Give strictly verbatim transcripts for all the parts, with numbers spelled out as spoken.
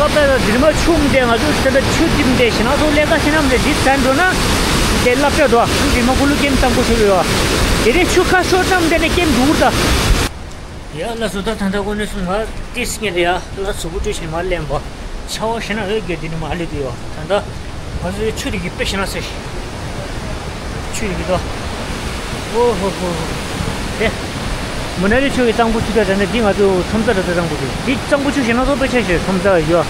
པ་པའི་རི་མ་ཆུ་མི་འདྲ་ང་ཚོ་ཚེ་འདྲ་ཆུ་འདི་མི་འདྲ་ཞེ་ན་ཚོ་ལས་ཀ་ཞེ་ན་མི་འདྲ་འདི་ཚན་འགྲོ་ན་དེ་བསླབ་བྱ་འགྲོ་རི་མ་ཀུ་ལུ་ཀེམ་གཙང་པོ་ཆུ་ཡོད། དེ་རིང་ཆུ་ཁ་ཤོར་ཙམ་དེ་ནས་ཀེམ་འགྲོ་གི་རེད་ད། ཡ་ལ་སོ་ད་ད་ད་གོ་ནས་སོང་ང་ཏིས་ངེ་རེད་ཡ་ལ་སོ་བུ་ཏུ་ཆེན་མ་ལེན་པ་ཆ་བ་ཞེ་ན་འོད་གེ་དེ་ནི་མ་ལུས་ཀྱི་ཡོད་ད་ད། ང་ཚོའི་ཆུ་དེ་གི་དཔེ་ཞེ་ན་ཟེར། ཆུ་ཡི་མི་དོ། ཨོ་ཧོ་ཧོ་ཧོ། དེ། མུ་ན་རི་ཆུ་ཡི་གཙང་པོ་ཆུ་དེ་དེ་ནས་འདི་ང་ཚོ་ཁྲོམ་ས་ར་ས་གཙང་པོ་ཆུ། འདི་གཙང་པོ་ཆུ་ཞེ་ན་ཚོ་དཔེ་ཆ་ཞེ་ཁྲོམ་ས་ཡོ།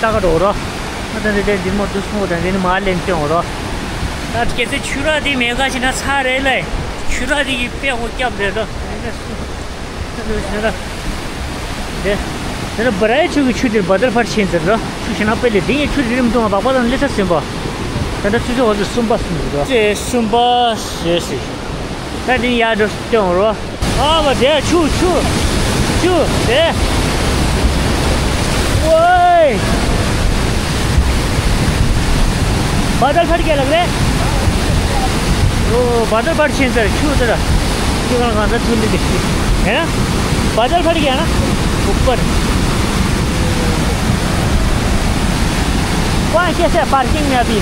ལྟ་ག་འགྲོ་རོ། ང་ཚོ་འདི་དེ་འདི་མོ་དུ་སོང་དང་འདི་ནི་མ་ལེན་སྟོན་རོ། ད་གལ་སྲིད་ཆུ་ར་འདི་མེད་ག་ཞེ་ན་ཚ་རེད་ལེ། ཆུ་ར་འདི་གི་དཔེ་ཧོ་སྐྱབས་རེད་དོ། དེ་དེ་ན་བ་རའི་ཆུ་གི་ཆུ་དེར་བ་དར་ཕར་ཕྱིན་ཟེར་རོ། ཆུ་ཞེ་ན་དཔེ་ལས་དེ་ངའི་ཆུ་རིམ་དུ་བག་པ་དང་ལེ་ས་ཟིན་པ། ད་ལྟ་ཆུ་ཆུ་བ་ཚོ་གསུམ་པ་གསུམ་རོ། ཆུ་གསུམ་པ་ཞེས་ཟེར། ད་དེ་ཡར་འགྲོ་སྟོན་རོ། ཨ་བ་དེ་ཆུ་ཆུ་ཆུ་དེ། ཝེ། बादल फट गया लग रहा है। ओ, बादल फट छेन सर, छू सर। छू कहाँ, कहाँ सर, छू ले दे। है ना? बादल फट गया ना? ऊपर। वहाँ कैसे है पार्किंग में अभी?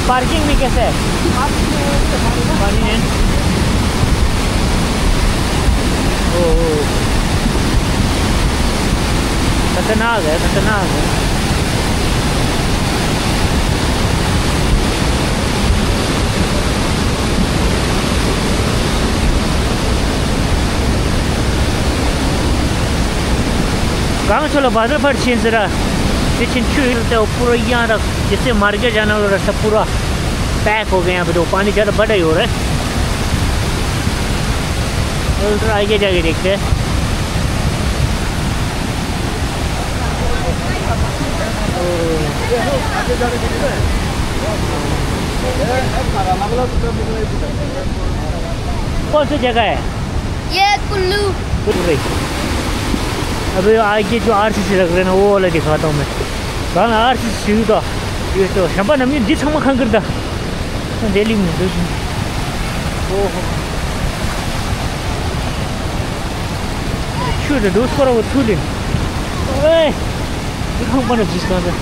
पार्किंग में कैसे है? पानी है। ओ, ओ। खतरनाक है, खतरनाक है। गांव चलो बादल पर छीन जरा। ये छिन छुई तो पूरा यहाँ रख, जैसे मार्केट जाना वाला रास्ता पूरा पैक हो गया। यहाँ पे तो पानी ज़्यादा बड़ा ही हो रहा है। चल, थोड़ा आगे जाके देखते हैं। कौन सी जगह है? ये कुल्लू। कुल्लू। अभी आगे जो आरसीसी लग रहे हैं ना, वो वाला दिखाता हूँ मैं। कहाँ आरसीसी तो, ये तो शंपा नमी दिस हम खंगर दा। दिल्ली में, दिल्ली में। ओहो। ཆུ་དེ་འདུག་སྐོར་བ་ཐུག་ལེ། ཨེ། འདི་ཁང་པ་ནས་བརྗིད་སོང་ཟེར།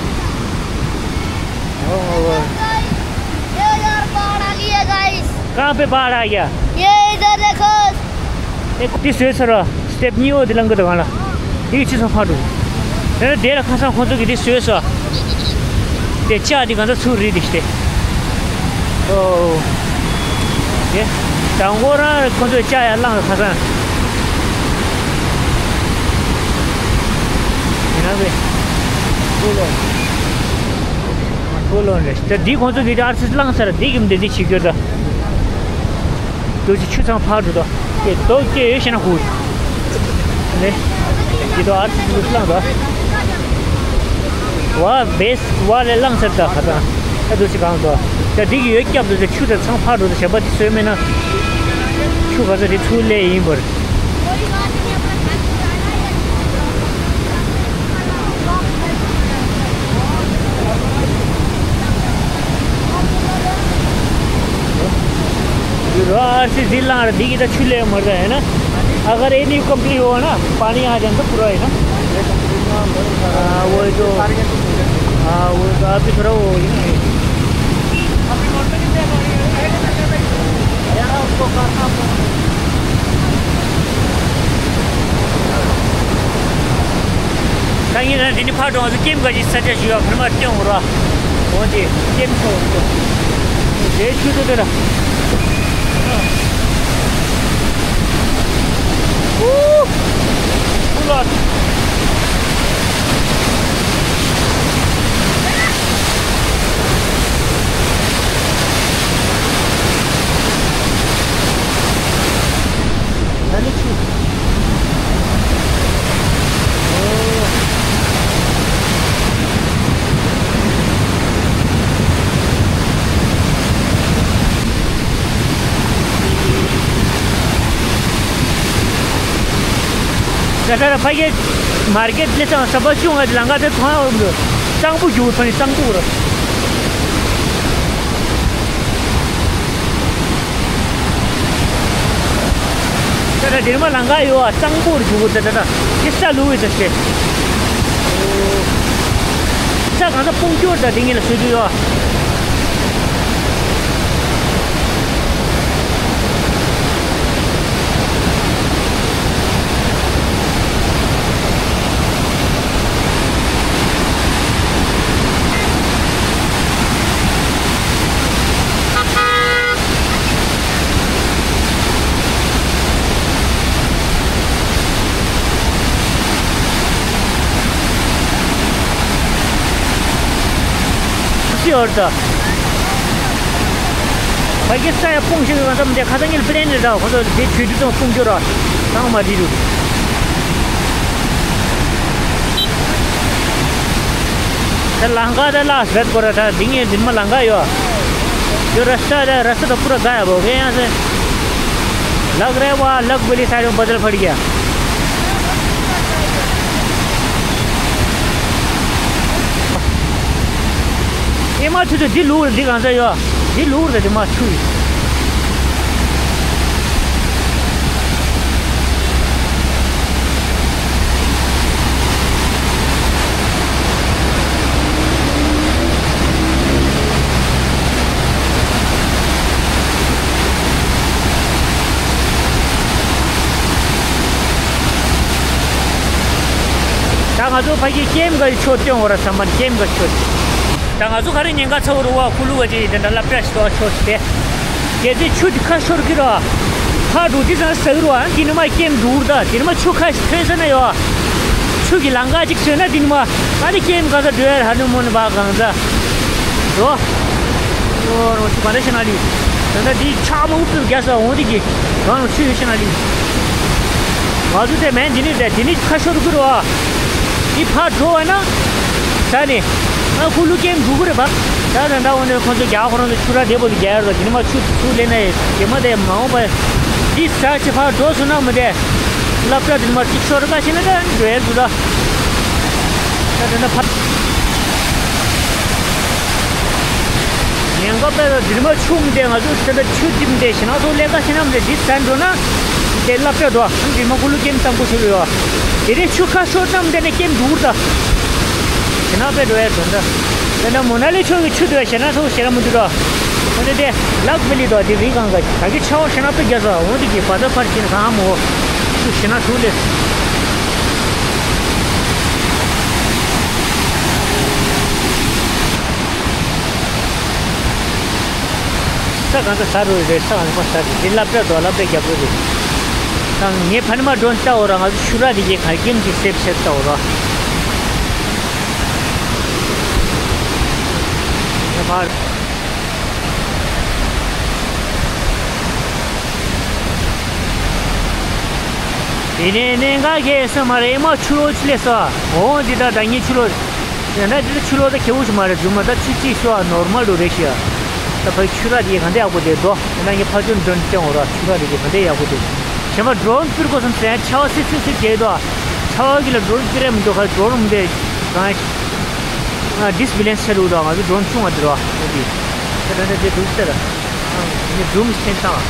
ཨོ་ཨོ། ये यार, बाढ़ आ गई है, गाइस। कहाँ पे बाढ़ आ गया? ये इधर देखो। ཨེ། འདི་བཟོས་ཚར་བ། སི་ཊེབ་གཉིས་པོ་འདི་ལང་གི་འདུག་གང་ལ། འདི་ཅི་སོང་ཕར་འགྲོ། ཨེ། དེ་ལ་ཁ་སང་ཁོང་ཚོ་གིས་འདི་བཟོས་སོ། དེ་ལྕགས་འདི་གང་ཚ་ཚུར་རིལ་ཏེ་ཞིག་སྟེ། ཨོ། དེ། དང་པོ་རང་ཁོ་ཚོས་ལྕགས་ཡར་བླངས་ཁ་སང་། ཡིན་ན་བས། ཧུ་ལོ། ཧུ་ལོ་རེད། དེ་འདི་ཁོ་ཚོ་གིས་ཨར་སི་བླངས་ཚར། འདི་གིས་འདི་འདི་བྱེད་རྒྱུ་ད། དུ་ཅི་ཆུ་ཚང་ཕར་འགྲོ་དོ། དེ་རྡོ་སྐྱེས་ཡོད་ཤེ་ན་ཧུ། ནེ། ཡི་དོ་ཨར་ཙི་ཙི་བླངས་དོ། བ་བེས་བ་ལས་བླངས་ཟེར་ད་ཁ་ཚང་། ཨ་དུ་ཅི་གང་དོ། ད་འདི་གི་ཡོད་སྐྱབས་དུ་ཟེར་ཆུ་དེ་ཚང་ཕར་འགྲོ་དོ་བྱས་པ་དེ་སོས་མེད་ན། ཆུ་ག་ཚ་དེ་ཚུར་ལས་ཡིན་པར། रो आरसी जिला और दिगी तो छुले मर जाए ना। अगर ये नहीं कंप्लीट हुआ ना, पानी आ जाए तो पूरा है ना। हाँ, वो तो, हाँ, वो तो आप भी थोड़ा वो ही ना। ད་ཡིན་ན་འདི་ནི་ཕར་འགྲོ་བ་ཚོ་ཀེམ་ག་ཅིག་ས་ཆ་ཞུ་བ་ཕར་མ་སྟོན་འོ་ར། འོ་དེ་ཀེམ་ཚོ་འོ་དེ་ཆུ་ཚོད་དེ་ལ། ཨུ། ཨུ་ལ། ད་ལྟ་ཕ་གི་མར་ཀེ་ཊི་ལས་སང་ས་པ་ཆུང་ང་ལང་ཀ་དེ་ཐོང་ཨ་འོང་གི། གཙང་པོ་རྒྱུག་ཐོང་ནི་གཙང་པོ་ར། ད་ད་དེར་མ་ལང་ཀ་ཡོད་ཨ། གཙང་པོ་རྒྱུག་ད་ད་ད་ཁི་ས་ལུ་བི་ད་ཤེ། ས་དཔུང་སྐྱོར་དང་དེ་ངེད་ལ་བཟོས་རྒྱུ་ཡོད། སི་ཨོར་ད། ཕ་གི་ས་ཡ་སྤུངས་ཤིག་གང་འཚམ་དེ་ཁ་སང་ཉིན་པི་ལེན་རེད་ད། ཁོ་ཚོ་དེ་ཆུ་དུས་ཚོད་སྤུངས་རྒྱུ་ར། ཚང་མ་དེ་རུ། ད་ལང་ཀ་ད་ལ་ཟེར་གོ་ར་ད་དེ་ངས་འདི་མ་ལང་ཀ་ཡོད། ཡོད་ར་ས་ད་ར་ས་ད་པུ་ར་ག་ཡ་བོ་གེ་ཡང་ཟེར། ལག་རེ་བ་ལག་བུ་ལི་ས་རུ་བ་དལ་ཕ་རི་ཡ། ཨེ་མ་ཆུ་ཚོད་འདི་ལུག་འདི་གང་ཟེར་ཡོད། འདི་ལུག་རེད་འདི་མ་ཆུ་ཡིན། ད་ང་ཚོ་ཕ་གི་ཀེམ་གི་ཆུ་སྟོན་འོ་ར་ས་མ་ཀེམ་གི་ཆུ། ད་ང་ཚོ་ག་རེ་ཉེན་ཁ་ཚ་བོ་རུ་བ་ཁུ་ལུ་བ་ཅི་དེ་འདྲ་ལབ་བྱ་ཞིག་ཏོ་ཆོ་ཞིག་སྟེ། གལ་སྲིད་ཆུ་དེ་ཁ་ཤོར་གི་ར། ཕ་འགྲོ་དེ་ཚང་ཟ་གི་ར་དེ་ནི་མ་ཀེམ་འགྲོ་གི་ར་དེ་ནི་མ་ཆུ་ཁ་ཐོན་ས་ན་ཡོད། ཆུ་གི་ལང་ཀ་ཅིག་ཟོས་ན་དེ་ནི་མ་ཨ་ནི་ཀེམ་ག་ས་འགྲོ་ཡ་ཧ་ནུ་མོ་ནི་བ་གང་ས། འགྲོ། ཨོ་རོ་ཆུ་ག་རེ་ཤ་ན་ལི། ད་ལྟ་དེ་ཆག་མ་འུབ་འུབ་རྒྱ་ས་འོང་དེ་གི་གང་རུ་ཆུ་ཡོད་ཤ་ན་ལི། ང་ཚོ་དེ་མེན་དེ་ནི་དེ་དེ་ནི་ཁ་ཤོར་གི་ར། འདི་ཕར་འགྲོ་བ་ན། ད་ནི། ང་ཁུ་ལུ་ཀེམ་འགྲོ་གི་རེད་པ། ད་ད་ད་འོ་ནས་ཁོང་ཚོ་རྒྱ་ཁོ་རང་ཚོ་ཆུ་ར་དེ་པོ་ལ་རྒྱ་ཡར་རོ་དེ་ནི་མ་ཆུ་ཚུར་ལེན་ན་ཡེ་དེ་མ་དེ་མ་འོང་པ། འདི་ས་ཆེ་ཕར་འགྲོ་སོང་ན་མི་དེ། སློབ་གྲྭ་དེ་ནི་མ་གཅིག་ཤོར་ག་ཤེ་ན་ད་འགྲོ་ཡར་འགྲོ་ད། ད་ད་ད་ཕར། ཉེན་ཁ་དཔེ་ལ་འདིར་མ་ཆུ་མི་དེ་ང་ཚོ་ད་ད་ཆུ་འདི་མི་དེ་ཞེ་ན་ཚོ་ལས་ཀ་ཤེ་ན་མི་དེ་འདི་ས་འགྲོ་ན། དེ་སློབ་གྲྭ་འགྲོ་ཨ་འདི་མ་ཀུ་ལུ་ཀེམ་བཏང་དགོས་ཞུ་གི་ཡོད། དེ་རིང་ཆུ་ཁ་ཤོར་ཙམ་དེ་ནས་ཀེམ་འགྲོ་གི་རེད་ད། ཞེ་ན་དཔེ་འགྲོ་ཡ་དོན་ད། དེ་ན་མོ་ན་ལི་ཆུ་གི་ཆུ་འདུག་ཞེ་ན་ཚོ་ཞེ་ན་མི་འདུག་ར། འོ་དེ་དེ་ལག་བི་ལི་དོ་དེ་རི་གང་ག་ད་གི་ཆ་བ་ཞེ་ན་དཔེ་རྒྱ་ས་འོ་དེ་གི་བ་ད་ཕར་ཕྱིན་གང་མོ། ཆུ་ཞེ་ན་ཚོ་ལས། ས་གང་ས་ཟ་རུ་རེད། ས་གང་ས་ཟ་རེད། འདི་སློབ་གྲྭ་དོ་སློབ་གྲྭ་རྒྱབ་རུ་རེད། ད་ངས་ཕ་ནི་མ་ཌོན་ལྟ་འོ་ར། ང་ཚོ་ཆུ་ར་དེ་གའི་གར་ཀེམ་གྱི་སེབ་སེབ་ལྟ་འོ་ར། ངས་ཕར། དེ་ནས་གནད་འགག་གས་ས་མ་རེད། ཨེ་མ་ཆུ་ལོག་ཆུ་ལས་ས། འོ་འདི་ད་ད་ངས་ཆུ་ལོག་ཡང་ན་འདི་ལ་ཆུ་ལོག་ད་ཁེ་བོ་ཞིག་མ་རེད། རྫུན་མ་ད་ཆུ་གཅིག་ཤོ་ཨ་ནོར་མལ་རུ་རེད་ཤི་ཨ། ད་ཕ་ཆུ་ར་དེ་གང་དེ་ཡག་པོ་དེ་འགྲོ། ཡང་ན་ངས་ཕ་ཆུ་འདྲོན་སྟེང་འོ་ར། ཆུ་ར་དེ་གང་དེ་ཡག་པོ་དེ། ཞེ་མ་ཌོན་སྤུར་གོ་སམ་སེ་ཆ་བ་སི་སི་སི་གེ་དོ། ཆ་བ་གི་ལ་ཌོན་སྤུར་རེ་མི་འདུག་ཁ་ཌོན་མི་དེ་གང་ང་ཌིས་བི་ལེན་སི་ཆ་རུ་དོ། ང་ཚོ་ཌོན་ཆུང་བ་དེ་རོ་འོ་དེ། ད་ད་ད་དེ་འདུག་སེ་ར། ཨ་ནི་ཛུམ་ཤེན་ཏང་།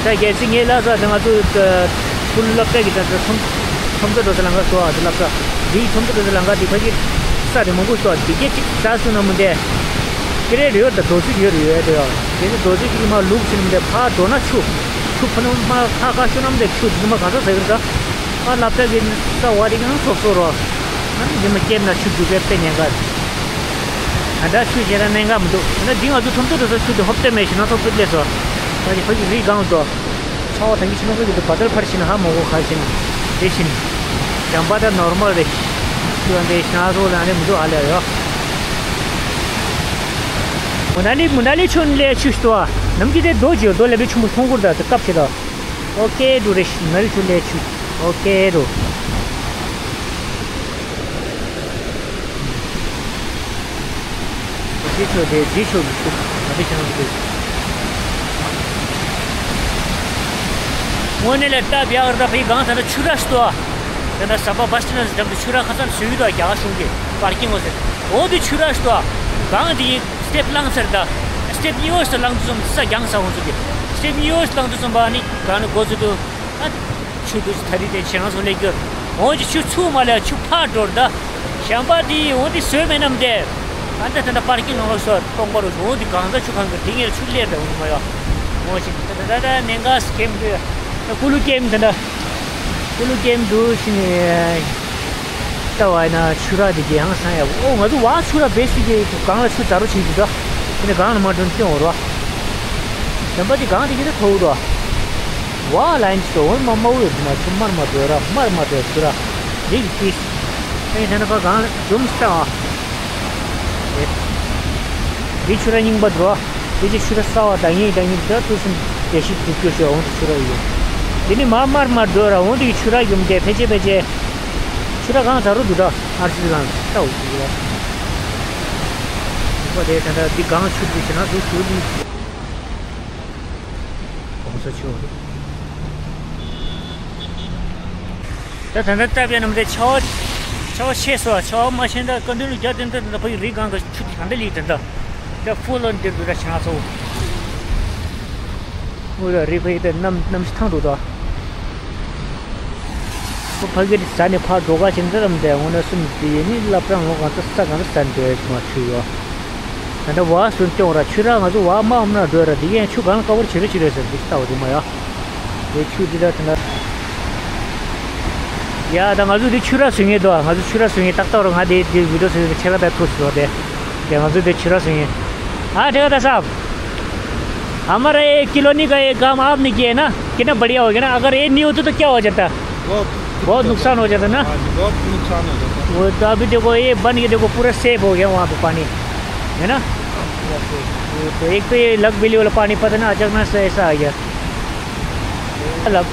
ད་གལ་སྲིད་ངས་ལབ་ས་དེ་ང་ཚོ་ཁུལ་སློབ་གྲྭ་གི་ད་ཁྲོམ་ཁྲོམ་ཚོ་འགྲོ་ས་ལམ་ཁ་སོ་ཨ་དེ་ལབ་ས་འདི་ཁྲོམ་ཚོ་འགྲོ་ས་ལམ་ཁ་དེ་ཕ་གི་ས་དེ་མང་པོ་སོ་ཨ་དེ་གས་གཅིག་ད་སུ་ན་མི་འདས་ཀི་རེ་རེ་ཡོད། ད་རྡོ་རྩིག་ཡོད་རེ་ཡོད་དེ་ཡོད་གལ་སྲིད་རྡོ་རྩིག་གི་མ་ལུག་ཕྱིན་མི་འདས་ཕ་འགྲོ་ན་ཆུ་ཆུ་ཕ་ནུ་མ་ཁ་ཁ་ཤོ་ན་མི་འདས་ཆུ་དེ་མ་ག་ས་ཟ་གི་རེད་ད། ཨ་སློབ་གྲྭ་གི་ས་བ་དེ་གང་སོ་སོ་རོ། ཨ་ནི་འདི་མ་སྐྱེབ་ན་ཆུ་རྒྱུག་པའི་དཔེ་ཉེན་ཁ་རེད། ད་ལྟ་ཆུ་ཞེ་དྲག་གནད་འགག་མི་འདུག་ད་ལྟ་འདི་ང་ཚོ་ཁྲོམ་ཚོ་འགྲོ་ས་ཆུ་དེ་ཧོབ་སྟེ་མེད་ཞེ་ན་ཐོབ་ཚུལ་ལས་སོ། ད་ཅི་ཕ་གི་རི་སྒང་དོ། ཆ་བ་ད་གི་ཆུ་ནང་ཚོ་གི་དུ་བ་དར་ཕར་ཕྱིན་ཧ་མ་གོ་ཁ་ཕྱིན། དེ་བཞིན། འཇམ་པ་ད་ནོར་མལ་རེད། ཆུ་ཡང་དེ་ཞེ་ན་ཚོ་ལ་ནི་མི་འདུག་ཨ་ལས་ཡོ། མུ་ན་ལི་མུ་ན་ལི་ཆུ་ལས་ཆུ་ཞིག་ཏུ་བ། ནམ་གྱི་དེ་རྡོ་རྗེ་རྡོ་ལས་པའི་ཆུ་མོ་སོང་གུར་ད་དུ་སྐབས་ཤིག་ད། ཨོ་ཀེ་འགྲོ་རེ་ཤི་ན་རི་ཆུ་ལས་ཆུ། ཨོ་ཀེ་འགྲོ། འདི་ཆུ་དེ་འདི་ཆུ་གི་ཆུ་ང་དེ་ཤི་ན་རི་དེ། དངོས་གནས་ལས་སྟབས་ཡག་རེད། ད་ཕའི་སྒང་ད་ལྟ་ཆུ་ར་ཞིག་ཏུ་ཨ། ད་ལྟ་ཟམ་པ་བ་སི་ཊི་ན་འགྲམ་དུ་ཆུ་ར་ཁ་སང་བཟོས་ཡོད་དོ། རྒྱ་གར་གཞུང་གི་པར་ཀིང་འོ་ཟེར། འོ་དེ་ཆུ་ར་ཞིག་ཏུ་ཨ། སྒང་དེ་ཡི་སི་ཊེབ་ལངས་ཚར་ད། སི་ཊེབ་གཉིས་པ་ཞིག་ལངས་དུས་ཙམ་ས་རྒྱང་ས་འོང་ཚུལ་གྱི། སི་ཊེབ་གཉིས་པ་ཞིག་ལངས་དུས་ཙམ་པ་ནི་གང་ནི་འགོ་ཚུལ་དུ་ཨ། ཆུ་དུས་ཐ་རི་དེ་ཁྱེད་རང་ཚོ་ལས་རྒྱུ། འོ་ཅི་ཆུ་ཚུགས་མ་ལས་ཆུ་ཕར་འགྲོ་ར་ད། གཞན་པ་དེ་འོ་དེ་བཟོས་མེད་ནམ་དེ། ཨ་ད་ད་ད་པར་ཀིང་ནང་ལ་སོ་སྟོང་པ་རུ་འོ་དེ་གང་ས་ཆུ་གང་གི་དེ་ངེར་ཆུ་ལེར་ད་འོ་མ་ཡོ། འོ་ཅི་ད་ད་ད་ནེ་ག་སི་ཀེམ་དུ། ད་ཀུ་ལུ་ཀེམ་ད་ད། ཀུ་ལུ་ཀེམ་དུ་ཤི་ནི། ད་བ་ན་ཆུ་ར་དེ་གི་ཧང་སང་ཡ། འོ་ང་ཚོ་བ་ཆུ་ར་བེ་སི་གི་གང་ལ་ཆུ་ཛ་རུ་ཆིག་དུ་ད། དེ་ནི་གང་ལ་མ་འགྲོ་ནི་ཅི་འོ་ར། གཞན་པ་དེ་གང་དེ་གི་ད་ཐོ་འུ་ར། ཝ་ལན་ཅི་དོ་འོ་མ་མ་འོས་མ་ཆུ་མར་མ་དོ་ར་མར་མ་དོ་ཆུ་ར། འདི་གི་ཏིས། ཨེ་ད་ན་ཕ་གང་ལ་ཇུམ་སྟ་ཨ། འདི་ཆུ་ར་རྙིང་པ་དོ། འདི་ཅི་ཆུ་ར་སྲ་བ་དང་ཡིན་དང་ཡིན་ད་ཐུ་སུན་དེ་ཤི་དུ་ཀྱོ་ཤོ་འོང་དུ་ཆུ་ར་ཡོད། འདི་ནི་མ་མར་མ་དོ་ར་འོང་དུ་ཆུ་ར་ཡོད་དེ་ཕེ་ཅེ་ཕེ་ཅེ། ཆུ་ར་གང་ཚ་རུ་དུ་ད་ཨར་སི་གང་ལྟ་འོ་དུ་ར། འོ་དེ་ད་ད་འདི་གང་ཆུ་དུ་ཤི་ན་དུ་ཆུ་དུ། གོང་ས་ཆུ། ད་ད་ད་ལྟ་བའི་ནམ་དེ་ཆར་པ་ཆར་པ་ཆེ་སོ་ཆར་པ་མ་ཆེ་ད་སྐར་འདོན་ལ་རྒྱ་དེ་འདྲ་ད་ཕ་ཡི་རི་སྒང་གི་ཆུ་དེ་གང་འདྲ་ལི་དེ་འདྲ་ད་ཕུ་ལོན་དེ་འདྲ་ཆ་ཚོ། འུ་ར་རི་ཕ་ཡི་དེ་གནམ་གནམ་གཤིས་ཐང་འདུག་ད། ཁོ་ཕ་གི་དེ་ཟ་ནས་ཕར་འགྲོ་ག་ཕྱིན་ད་རམ་དེ་འོ་ན་སུམ་དེ་ཡེ་ནི་བླ་བྲང་ལོ་གང་ས་ས་གང་ས་ཟ་འདོད་མ་ཆུ་ཡོ། ད་ལྟ་བ་སུན་སྐྱོང་ར་ཆུ་ར་ང་ཚོ་བ་མ་འམ་ན་འགྲོ་ར་དེ་གན་ཆུ་གང་ལ་ཀ་བར་བྱེད་ར་ཆུ་རེད་ཟེར་དེ་ལྟ་བ་དེ་མ་ཡ། དེ་ཆུ་འདི་ལ་དེ་ན། ཡ་ད་ང་ཚོ་འདི་ཆུ་ར་བཟོ་མཁན་འདུག་ང་ཚོ་ཆུ་ར་བཟོ་མཁན་ཏག་ཏག་རུ་ང་དེ་འདི་བི་ཌིའོ་བཟོ་མཁན་ཆེ་ཁ་ད་ཐུག་སོ་དེ། དེ་ང་ཚོ་འདི་ཆུ་ར་བཟོ་མཁན། ཨ་དེ་ག་ད་སབ། हमारा ये कॉलोनी का ये काम आपने किया है ना, कितना बढ़िया हो गया ना। अगर ये नहीं होता तो क्या हो जाता? बहुत बहुत नुकसान हो जाता ना। हाँ जी, बहुत नुकसान हो जाता। वो तो अभी देखो, ये बन के देखो, पूरा सेफ हो गया वहाँ पे पानी, है ना? वो तो एक तो ये लक वैली वाला पानी पता ना, अचानक से ऐसा आ गया। लक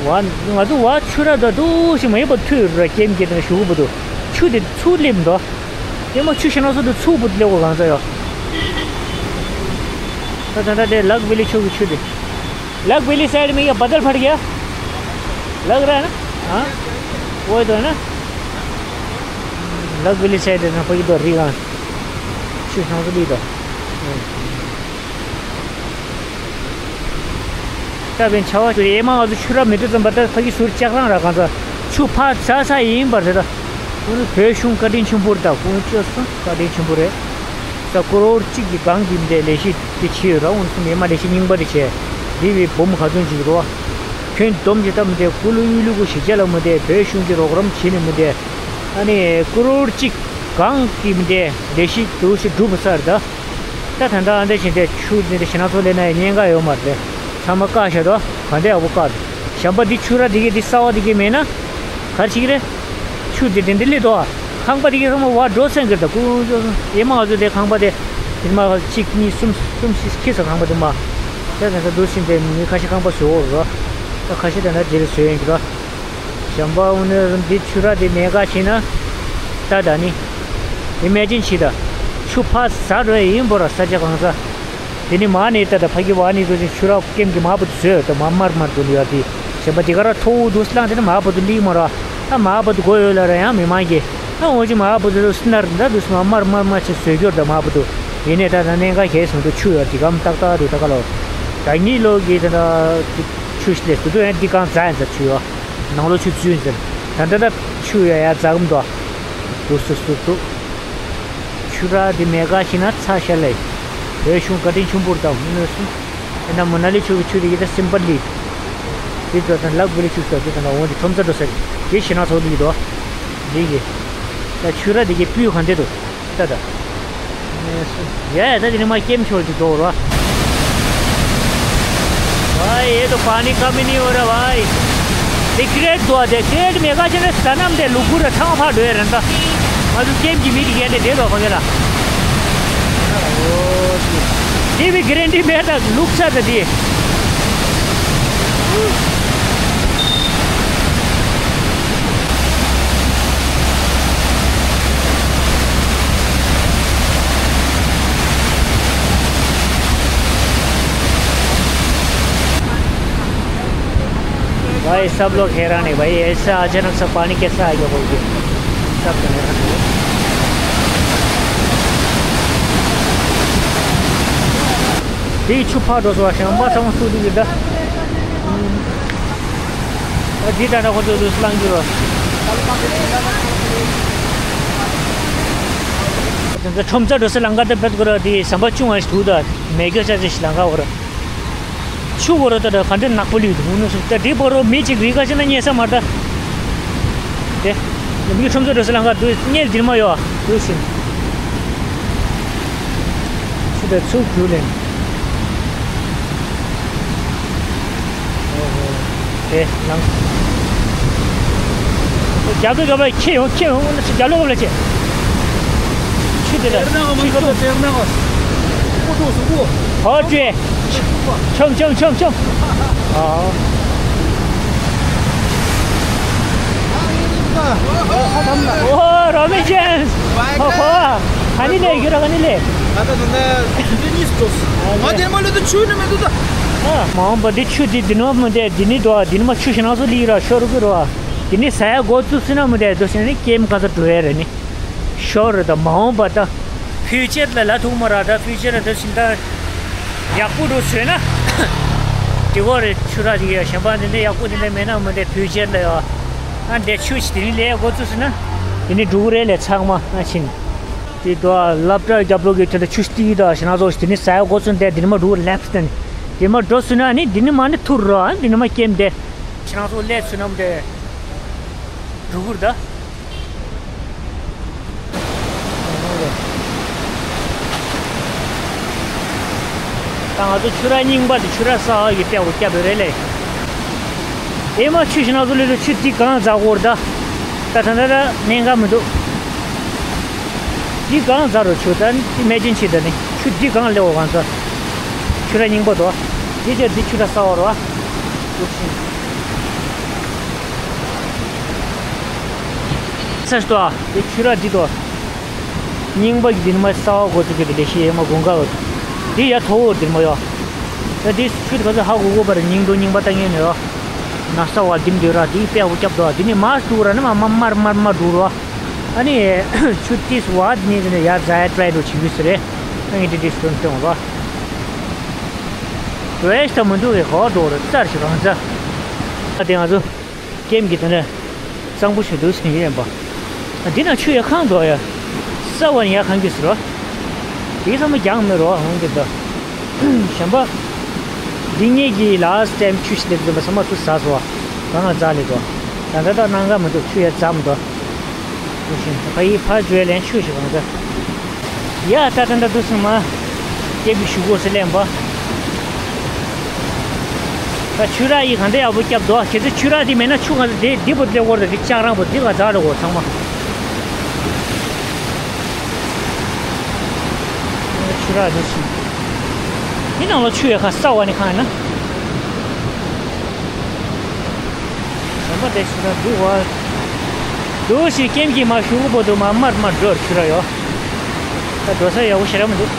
ཝ་ང་ཚོ་ཝ་ཆུ་ར་ད་དུ་ཞིག་མ་ཡིན་པ་ཐུ་ར་ཀེམ་ཀེ་དང་ཞུ་གུ་པ་དུ་ཆུ་དེ་ཚུ་ལེབ་འདུག་ཨེ་མ་ཆུ་ཤ་ན་སོ་དུ་ཚུ་པུ་ལེ་གོ་གང་ས་ཡོ། ད་ད་ད་དེ་ལག་བི་ལི་ཆུ་གི་ཆུ་དེ། लक वैली साइड में ये बादल फट गया। लग रहा है ना? हाँ, वो तो है ना। लक वैली साइड है ना, कोई तो रीगा। ཆུ་ཤ་ན་སོ་ལི་དོ། ད་བན་ཆ་བ་ཆུ་ཨེ་མ་ང་ཚོ་ཆུ་ར་མི་དུ་ཙམ་པ་ད་ཕ་གི་ཟུར་ལྕགས་རང་ར་གང་ཚ་ཆུ་ཕ་ཚ་ཚ་ཡིན་པར་རེད་ད། ཁོང་ཚོ་བོད་གཞུང་བཀའ་དྲིན་ཆེན་པོ་རེད་ད། ཁོང་ཚོ་བཀའ་དྲིན་ཆེན་པོ་རེད། ས་ཀོ་རོར་གཅིག་གི་སྒང་གི་མི་དེ་ལས་གཞི་དེ་བྱས་ཡོད་ར། ཁོང་ཚོ་ཨེ་མ་ལས་གཞི་རྙིང་པ་དེ་བྱས། འདི་བའི་བུམ་ག་ཚོད་ཅིག་རོ། ཁྱོན་བསྡོམས་ཀྱི་སྟབས་མི་དེ་ཀུ་ལུ་ཡུལ་ལུ་གུ་ཞིག་ཅ་ལ་མི་དེ་བོད་གཞུང་གི་རོགས་རམ་བྱས་ནས་མི་དེ། ཨ་ནི་ཀོ་རོར་གཅིག་སྒང་གི་མི་དེ་ལས་གཞི་དུ་ཞིག་འགྲུབ་ཚར་ད། ད་ད་ལྟ་ཨ་འདྲ་བཞིན་དེ་ཆུ་འདི་འདྲ་ཞེ་ན་ཚོ་ལས་ན་ཉེན་ཁ་ཡོད་མ་རེད། ཚང་མ་བཀག་བཞག་དོ། ག་འདྲ་ཡག་པོ་བཀག་འདུག་གཞན་པ་འདི་ཆུ་ར་འདི་གི་འདི་གསར་བ་འདི་གི་མེད་ན། ག་རེ་བྱེད་ཀྱི་རེད། ཆུ་འདི་འདི་འདི་ལས་དོ། ཁང་པ་འདི་གི་ཚང་མ་བ་འགྲོ་སེང་གི་རེད་ད། ཀུ་ཀུ་ཀུ་ཀུ་ཨེ་མ་ང་ཚོ་དེ་ཁང་པ་དེ། དེ་མ་གཅིག་གཉིས་གསུམ་གསུམ་བཞི་ཁྱི་ས་ཁང་པ་དེ་མ། ད་ད་ད་འདུག་ཕྱིན་ཏེ་མི་ཁ་ཤས་ཁང་པ་བཟོ་འོ་རོ། ད་ཁ་ཤས་ད་ད་དེ་རེ་བཟོ་ཡོང་གི་རོ། གཞན་པ་འོ་ནི་འདི་ཆུ་ར་དེ་ནས་ག་ཕྱིན་ན། ད་ད་ནི། ཨི་མེ་ཇིན་བྱེད་ད། ཆུ་ཕ་ཟ་འགྲོ་ཡ་ཡིན་པོ་ར་ས་ཆ་གང་ས། དེ་ནི་མ་ནི་ད་ད་ཕ་གི་བ་ནི་ཚོ་ཅིག་ཆུ་ར་ཀེམ་གི་མ་བུ་དུ་བཟོས་ད་མ་མར་མར་དུ་ལུས་ཡ་དེ། གཞན་པ་དེ་ག་ར་ཐོ་བུ་དུ་སླང་དེ་ནི་མ་བུ་དུ་ལིག་མ་ར། ད་མ་བུ་དུ་གོ་ཡོད་ལ་ར་ཡང་མི་མང་གི། ད་འོ་ཅི་མ་བུ་དུ་སྣར་ད་དུ་སྣར་མར་མར་མར་ཆེ་བཟོས་སྐྱོར་ད་མ་བུ་དུ། ཡིན་ནས་ད་ད་གནད་འགག་གས་སོང་དུ་ཆུ་ཡོད་དེ་གམ་ཏག་ཏག་དུ་ད་ག་ལོ། ད་གཉིས་ལོ་གི་ད་ད་ཆུ་ཤི་ལས་དུ་དུ་ཡང་དེ་གང་ཛ་ཡང་ཛ་ཆུ་ཡོད། ནང་ལོ་ཆུ་རྫུན་ཟེར། ད་ལྟ་ད་ཆུ་ཡ་ཡ་འཛག་མི་འདུག་འདུག་སུ་སུ་འདུག་ཆུ་ར་འདི་མེ་ག་ཤི་ན་ཚ་ཤ་ལེ། བོད་གཞུང་བཀའ་དྲིན་ཆུང་པོར་དང་མི་ནོས་སུ། ཨེ་ན་མོ་ན་ལི་ཆུ་གི་ཆུ་དེ་ཡི་ད་སིམ་པར་ལི། དེ་ཚོ་དང་ལག་བུ་ལི་ཆུ་ཚོ་དེ་དང་འོང་དེ་ཁྲོམ་ཚ་འགྲོ་ས་རེད། དེ་ཤི་ན་ཚོགས་འདུག་གི་འདུག་འདི་གི། ད་ཆུ་ར་འདི་གི་སྤུས་གང་དེ་འདུག་ད་ད། ཡ་ད་དེ་ནི་མ་སྐྱེམ་ཆོར་གྱི་འགྲོ་ར། भाई, ये तो पानी कम ही नहीं हो रहा भाई। ये क्रेट दो आते, क्रेट में का चले सनम दे लुकुर था फा डोए रंदा। मधु केम की मीट गया दे दो वगैरह। ये भी गारंटी में था लुक सा दे दिए। भाई, सब लोग हैरान है भाई, ऐसा अचानक से पानी कैसे आ गया बोल के। सब तो हैरान है। དེའི་ཆུ་ཕར་འགྲོ་སོང་བ་ཞིང་པ་ཚང་མ་སུ་དུ་གི་ད། འདི་ད་ལྟ་ཁོ་ཚོ་ལུས་སུ་ལངས་རྒྱུ་རོ། དེ་ཚོ་ཁྲོམ་ས་འགྲོ་ས་ལམ་ཁ་དེ་ཕེབས་དགོས་ར། དེ་ཟམ་པ་ཆུང་བ་ཞིག་འདུག་ད་མེ་ག་ཅ་ཅ་ཞིག་ལམ་ཁ་བོ་ར། ཆུ་བོ་ར་ད་ད་ག་འདྲ་ནག་པོ་ལུས་འདུག་ནུ་སུ་ད་དེ་བོ་རོ་མི་གཅིག་རི་ཁ་ཕྱིན་ན་རྙེད་ས་མ་རེད་ད། དེ་མི་ཁྲོམ་ས་འགྲོ་ས་ལམ་ཁ་འདུག་རྙེད་འདིར་མ་ཡོད་འདུག་ཞིང་། ཆུ་དེ་ཚུགས་གྱུར་ལེན། ཨོ་ཧོ། དེ་ལངས། རྒྱབ་ལོགས་རྒྱབ་ལོགས་ཁྱེར་ཡོང་ཁྱེར་ཡོང་། རྒྱབ་ལོགས་རྒྱབ་ལོགས་ཁྱེར། ཆུ་དེ་ལ་ཆུ་ཁ་ཐུག་ཧོ་ཅེ། ཆོམ་ཆོམ་ཆོམ་ཆོམ། ཨོ། ཨོ་རོ་མི་ཅེམ་སི། ཧོ་ཧོ། ག་ནི་ལེ་ཡུ་ར་ག་ནི་ལེ། ད་ལྟ་ད་ལྟ་དེ་ནི་སྟོས། ང་དེ་མ་ལོ་དུ་ཆུ་ནི་མི་འདུག་ད། མ་འོངས་པ་འདི་ཆུ་འདི་འདི་ནོ་མི་འདི་འདི་ནི་དོ་འདི་ནི་མ་ཆུ་ཞིག་ནང་སུ་ལི་ར་ཤོར་གི་རོ། འདི་ནི་ས་ཡ་འགོ་བཙུགས་སྲིད་ན་མི་འདི་དོ་ཞིག་ནི་ཀེམ་ག་ས་འགྲོ་ཡ་རེད་ནི། ཤོར་རེད་ད་མ་འོངས་པ་ད། ཕིའུ་ཅར་ལ་ལ་ཐུག་མ་ར་ད་ཕིའུ་ཅར་ལ་ད་ཞིག་ད། ཡག་པོ་འགྲོ་བཟོས་ན། དེ་གོ་རེ་ཆུ་ར་དེ་གཞན་པ་འདི་འདྲ་ཡག་པོ་འདི་འདྲ་མེད་ན་མི་འདི་ཕིའུ་ཅར་ལ་ཡོད། ཨ་འདི་ཆུ་ཞིག་དེ་ནི་ལས་འགོ་བཙུགས་སྲིད་ན། དེ་ནི་འགྲོ་གི་རེད་ལས་ཚང་མ་ཨ་ཕྱིན། དེ་དོ་སློབ་གྲྭ་རྒྱབ་ལོགས་ཀྱི་དེ་ལ་ཆུ་སྟེར་དང་ཞེ་ན་ཚོ་དེ་ནི་ས་ཡ་འགོ་ཚུན་དེ་དེ་ནི་མ་འགྲོ་ལེབ་སྟེ་ནི་དེ་མ་འགྲོ་ཚུན་ན་ནི་དེ་ནི་མ་ནི་ཐུར་རོ་ཨ་དེ་ནི་མ་སྐེམ་དེ་ཞེ་ན་ཚོ་ལས་ཚུན་ནམ་དེ་འགྲོ་གུར་ད། ད་ང་ཚོ་ཆུ་ར་རྙིང་པ་དེ་ཆུ་ར་གསར་བ་གི་སྤྲད་དགོས་སྐྱབས་རེད་ལེ། ཨེ་མ་ཆུ་ཞིག་ན་ཚོ་ལེ་ཚོ་ཆུ་འདི་གང་འཛག་གོ་ར་ད། ད་ད་ད་ད་གནད་འགག་མི་འདུག་འདི་གང་འཛག་རོ་ཆུ་ད་འདི་མེ་ཅན་ཆི་ད་ནི་ཆུ་འདི་གང་ལེ་འོ་གང་ཚོ། ཆུ་ར་རྙིང་པ་དོ། འདི་ཅེ་འདི་ཆུ་ར་གསར་བ་རོ། འདུག་ཤིང་། ས་ཞིག་དོ། འདི་ཆུ་ར་འདི་དོ། རྙིང་པ་གི་འདི་ནི་མ་གསར་བ་འགོ་བཙུགས་ཀྱི་འདི་ལས་ཤི་ཡེ་མ་དགུན་ཁ་འོ། འདི་ཡ་མཐོ་བོ་འདིར་མ་ཡོ། ད་འདི་ཆུ་དེ་ག་ཚོད་ཧ་གོ་གོ་བར་རྙིང་དོ་རྙིང་པ་ལྟ་ངན་ནས་ཡོ། ན་ས་བ་འདིམ་འདོད་ར་འདི་དཔེ་འུ་སྐྱབས་དོ་འདི་ནི་མ་འགྲོ་ར་ནི་མ་མ་མར་མར་མ་འགྲོ་རོ། ཨ་ནི་ཆུ་ཏིས་བ་འདི་ནི་ཡ་ཛ་ཡ་ཏྲའི་འགྲོ་བྱེད་དུས་སུ་རེད། ཨ་ངས་འདི་འདི་སོན་སོན་འོ་རོ། བས་ད་མི་འདུག་གི་གོ་འགྲོ་རོ་ཙར་ཞིག་རང་ཙ། ཨ་དེ་ང་ཚོ། ཀེམ་གྱི་དེ་ནས་གཙང་པོ་ཞིག་འདུག་ཟེར་གྱི་ཡིན་པ། འདི་ན་ཆུ་ཡ་ཁང་འདུག་ཡ། ས་བ་ནི་ཡ་ཁང་གི་ཟེར་རོ། དེ་ཚང་མ་རྒྱང་མེད་རོ་འོང་གི་འདུག་གཞན་པ། འདི་ངེད་ཀྱི་ལ་སི་ཊེམ་ཆུ་ཞིག་སླེབས་ཟིན་པ་ཚང་མ་ཚུར་ཟ་སོ། ད་ང་ཛ་ལེ་འདུག་ད་ད་ད་གནང་ག་མི་འདུག་ཆུ་ཡ་ཛ་མི་འདུག་ཕ་ཡི་ཕ་ཇོའི་ལན་ཆུ་ཞིག་གང་ཟ། ཡ་ད་ད་ད་འདུག་སེ་མ། སྐྱེ་བུ་ཞུ་དགོས་སེ་ལེན་པ། ད་ཆུ་ར་ཡི་གང་འདྲ་ཡག་པོ་སྐྱབས་འདུག་ཁྱེད་ཚོ་ཆུ་ར་འདི་མེད་ན་ཆུ་གང་འདྲ་འདི་འདི་པོ་འདི་སྐོར་དང་འདི་ལྕགས་རང་པོ་འདི་ག་ཛ་ལ་གོ་ཚང་མ། ཆུ་ར་འདི་ཞིག་འདི་ནང་ལ་ཆུ་ཡ་ཁ་ས་བ་ནི་གང་ཡིན་ན། ཟམ་པ་དེ་ཞིག་ན་འདུག་བ། འདུག་ཞིག་ཀེམ་གྱི་མ་ཞུ་གི་པོ་འདུག་མ་མར་མར་འགྲོ་ར་ཆུ་ར་ཡོ། ད་འགྲོ་ས་ཡག་པོ་ཞེ་དྲག་མི་འདུག་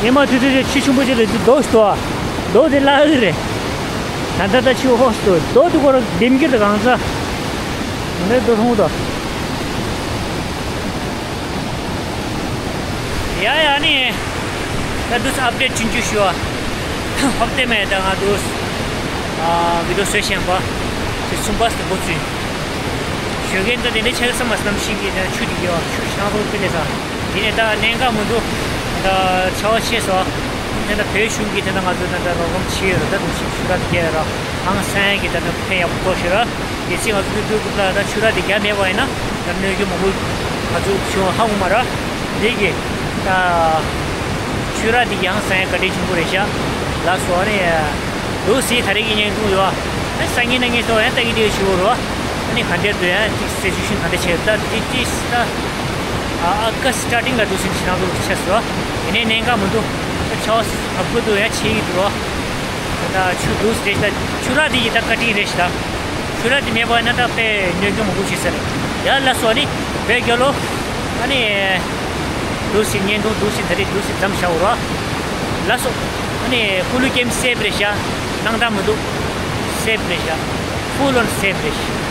ཉི་མ་དུས་ཚོད་ཆུ་ཆེན་པོ་ཅིག་ལ་འདི་རྡོ་ཞིག་འདུག་ཨ། རྡོ་དེ་བརླག་གི་རེད། ད་ལྟ་ད་ཆུ་ཧོ་སུ་རྡོ་དེ་སྐོར་ལྡེམ་གྱི་རེད་གང་ཚ། འདི་རྡོ་མཐོང་གི་འདུག་ཡ་ཡ་ནི། ད་འདུག་སེ་ཨབ་ཌེཊ་ཆུང་ཆུང་ཞུ་བ། ཧོབ་སྟེ་མེད་ད་ང་འདུག་ཨ་བི་ཌིའོ་བཟོས་ཤེས་པ། དེ་གསུམ་པ་སུ་འགོ་ཚུགས། ཞོགས་ཀས་འདི་དེ་འདྲའི་ཆ་ག་ས་མ་སྣམ་ཤིང་གི་ཆུ་དེ་གི་བ་ཆུ་ཤང་ཚོ་ཕུལ་ལེ་ས། དེ་ནས་ད་གནད་འགག་མི་འདུག་ད་ཆར་པ་ཆེ་སོང་། དེ་འདྲ་བོད་གཞུང་གིས་དེ་འདྲ་ང་ཚོ་དེ་འདྲ་རོགས་རམ་བྱས་ཡོད་རེད། ད་འདུག་ཞིག་ཆུ་ར་དེ་རྒྱས་ར་ཧང་སང་གི་དེ་འདྲ་ཕན་ཡག་པོ་ཐོགས་ཤིག་ར། གལ་སྲིད་ང་ཚོ་སློབ་ཕྲུག་རྒྱུགས་ལ་ད་ཆུ་ར་དེ་རྒྱ་མེད་པ་ཡིན་ན་ད་གནོད་སྐྱོན་མང་པོ་ང་ཚོ་བྱུང་ཧ་གོ་མ་ར། འདི་གི་ད་ཆུ་ར་དེ་ཡང་སང་བཀའ་དྲིན་ཆེན་པོ་རེད་ཤག་ལགས་སོ། ཨ་ནི་འདུག་སེ་ད་རེས་ཀྱི་བརྙན་ཐུང་ཡོད་ཨ། སང་ཉིན་གནངས་ཉིན་སོགས་ཡང་ལྟ་གི་བསྡད་ཞུ་བ་རོ། ཨ་ནི་ག་འདྲ་འདུག་ཡང་ཅིག་སི་ཅུ་ཨེ་ཤན་ག་འདྲ་བྱས་ད་དེ་ཅིག་ད་ཨ་ཀ་སི་ཊར་ཊིང་ལ་འདུག་སེ་ཕྱི་ནང་དུ་ཆས་སོ། དེ་ནས་གནད་འགག་མི་འདུག་ད་ཆར་པ་ཨ་ཁུ་འདུག་ཡང་ཆེ་གི་འདུག་རོ། ད་ཆུ་འདུག་སེ་རེད་ད་ཆུ་ར་དེ་ཡི་ད་བཀའ་དྲིན་རེད་ཤག་ད། ཆུ་ར་དེ་མེད་པ་ན་ད་དཔེ་གནོད་སྐྱོན་མང་པོ་བྱེད་ས་རེད། ཡ་ལགས་སོ། ཨ་ནི་བོད་རྒྱལ་ལོ། ཨ་ནི་འདུག་སེ་བརྙན་ཐུང་འདུག་སེ་ད་རེས་འདུག་སེ་མཚམས་བཞག་རོགས། ལགས་སོ། ཨ་ནི་ཀུ་ལུ་ཀེམ་སེབ་རེད་ཤག་སྣང་དག་མི་འདུག་སེབ་རེད་ཤག་ཧྥུལ་ཨོན་སེབ་རེད་ཤག